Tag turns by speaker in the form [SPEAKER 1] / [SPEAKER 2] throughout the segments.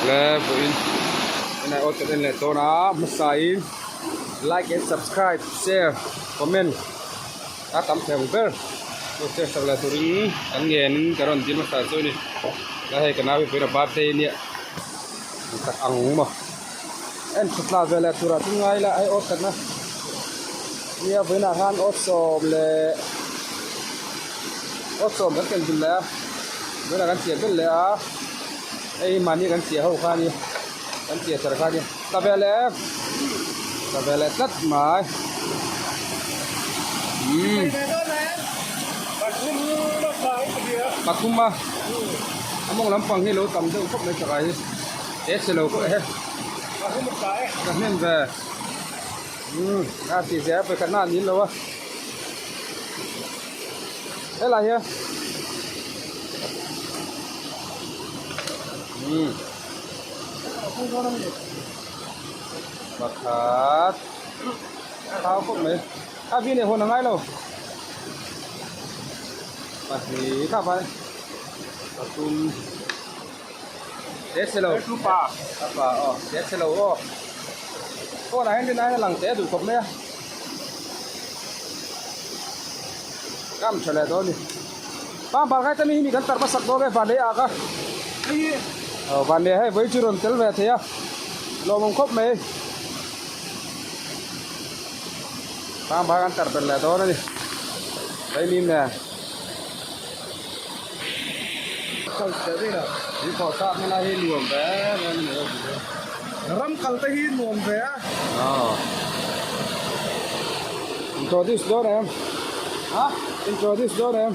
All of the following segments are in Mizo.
[SPEAKER 1] Le vawiin en ai awt kan en leh dawn a hmasa in like and subscribe share comment a tam thei ang ber chu share sak leh turin kan ngen in ka rawn dil hmasa chu a ni la hei ka nau hi vawiin a birthday a nia tak ang maw en tha tla ve leh turah chu ngai ila hei awt khat na nia vawiinah khan awt sawm leh awt sawm kan ken dun leh a vawiinah kan chiah belh leh a hei mahni kan chiah ho kha a ni kan chiah char kha a ni tla ve leh em tla ve leh tlat mai umm pathum a a mawng lampang hi lo tam deuh khawp mai chakah hi. He chhe lo pawh he ka hnem ve umm a ti zel pakhat na an in lo a helai hian umm pakhat thau khawp mai a vi leh hawn a ngai lo pahnih kha vai pathum. Te chhe lo pa a pa aw te chhe lo aw phone ah hian rin aiin a lang teh duh khawp mai a kam tha leh dawn a ni pang par khai te mi hi mi kan tarh hmasak dawn e vanlei ah kha aw vanlei hei vawi chu rawn tel ve thei a lawmawm khawp mai pang par kan tarh belh leh dawn a ni vaimim nen.
[SPEAKER 2] Ram kal te hi nuam ve a.
[SPEAKER 1] Introduce dawn em? Ha? Introduce dawn em?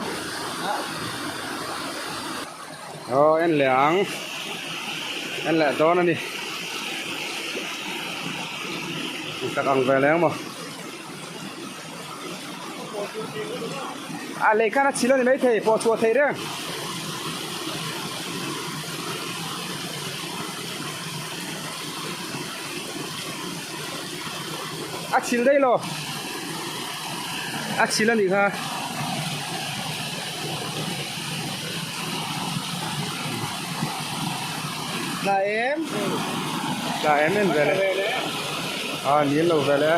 [SPEAKER 1] Aw en leh ang. En leh dawn a ni. Insak ang ve leh ang maw? A lei khan a chhil a ni maithei pawh chhuah theih reng. A chhil daih lo. A chhil a nih kha.
[SPEAKER 2] Tla em?
[SPEAKER 1] Tla em en ve le. A nil lo ve le.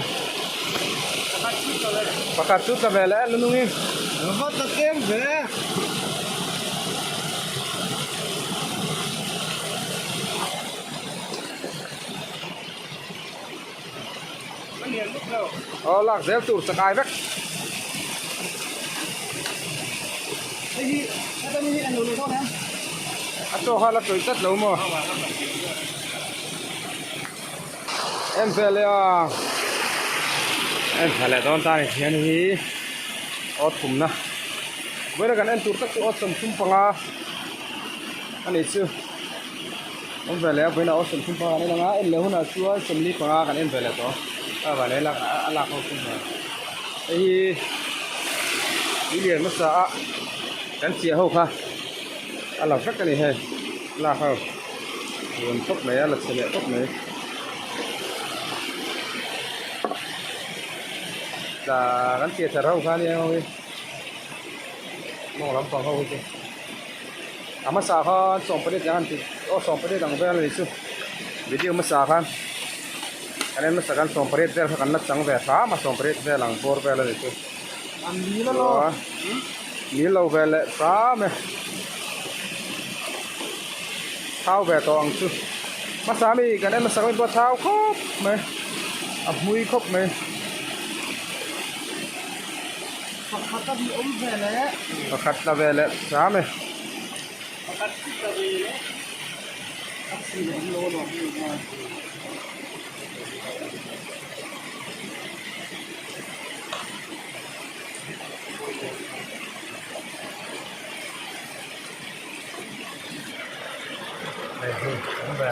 [SPEAKER 1] Pakhat chu tla ve le lunungi.
[SPEAKER 2] Va tla tlem ve.
[SPEAKER 1] Aw lak zel tur chakai vek. A chaw kha la tawih tlat lo maw? En ve leh a en ve leh dawn ta ni hian hi aw thumna vawiin a kan en tur tak chu aw 35 a nih chu. Awm ve leh a vawiin ah aw 35 kan en ang a en leh hunah chuan 45 kan en ve leh tawh a a vanlei lak a lak ho chu hei hi tui lian hmasa a kan chiah ho kha a la vek a ni hei lak ho rawn tawp mai a la chhe leh tawp mai tah kan chiah thar ho kha nia ho hi mawng lampang ho hi chu. A hmasa khan sawmpariat ang an ti aw sawmpariat ang vel a ni chu video hmasa khan kan en hmasa khan sawmpariat vel kha kan la chang ve hram a sawmpariat vel ang bawr vel a ni chu chuan mil lo ve leh hram e thau ve tawh ang chu hmasa mi kan en hmasa khan pawh a thau khawp mai a hmui khawp mai.
[SPEAKER 2] Pakhat a bih awm ve leh.
[SPEAKER 1] Pakhat la ve leh hram e.
[SPEAKER 2] Pakhat chu la ve leh. A chhin awm lo alawm hei hian.
[SPEAKER 1] Hei hi awm ve.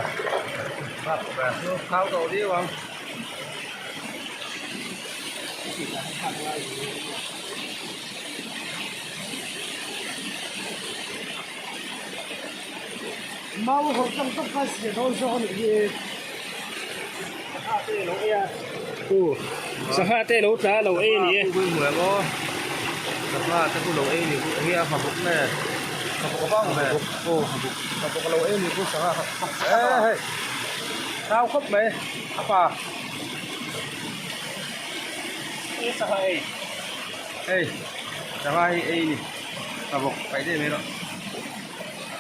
[SPEAKER 1] Bak ve chu khau tawh viau ang.
[SPEAKER 2] Mau hawrh tang tak kha siah dawn zawk a nih hi. Sangha te lo ei a.
[SPEAKER 3] U sangha te lo tla lo ei a ni e.
[SPEAKER 1] Sangha te chu lo ei a ni hi a hma bawk nge. Aw ka lo ei ni chu sangha kha e hei thau khawp mai a pa
[SPEAKER 3] sangha ei
[SPEAKER 1] hei sangha hi ei ni ka bawk paih daih mai rawh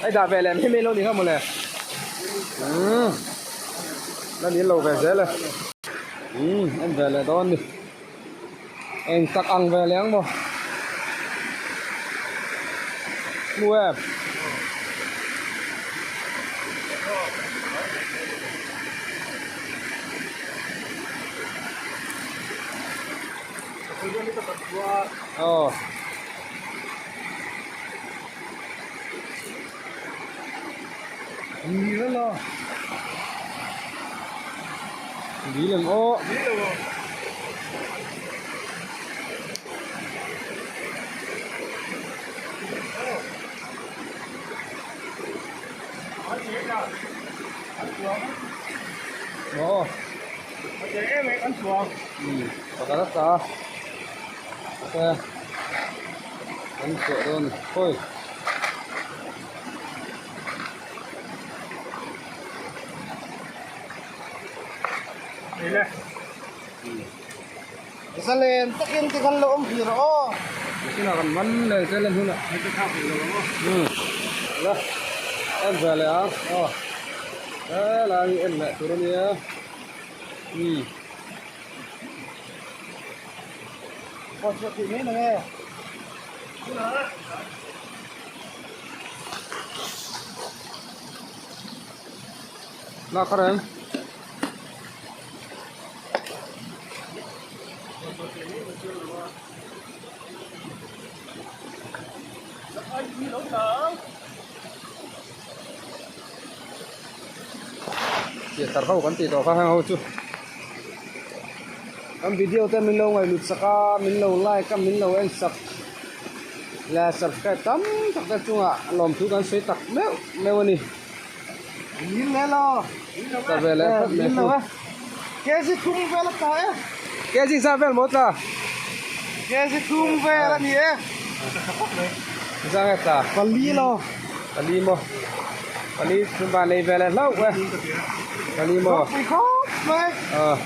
[SPEAKER 1] hei dah ve leh mai mai lo ni kha mawle umm la ni lo ve zel e umm en ve leh dawn ni. Eng tak ang ve leh ang maw? Hmu em? Aw. Dil ang aw. Aw. Pakhat a tla a. An chhuah dawn a ni. Khawi.
[SPEAKER 2] Zalen takin ti khan lo awm hlir aw.
[SPEAKER 1] Tunah kan man leh zel a hnunah. Umm la en ve leh ang aw helai hi en leh tur a nia umm.
[SPEAKER 2] Aw chhuah theih mai nang e.
[SPEAKER 1] Nak kha reng. Theatre ho kan tih tawh kha heng ho chu kan video te min lo ngaihlut sak a min lo like a min lo en sak leh subscribe tam tak te chungah lawmthu kan sawi tak meuh meuh a ni.
[SPEAKER 2] Min le lo.
[SPEAKER 1] Ta ve leh phawt mai chu.
[SPEAKER 2] Kg thum vel a tla e.
[SPEAKER 1] Kg za vel maw tla?
[SPEAKER 2] Kg thum vel a ni e.
[SPEAKER 1] Za nge tla?
[SPEAKER 2] Pali lo.
[SPEAKER 1] Pali maw? Pali thum va nei ve leh hlauh e. Pali maw?
[SPEAKER 2] Ropui khawp mai.
[SPEAKER 1] Aw.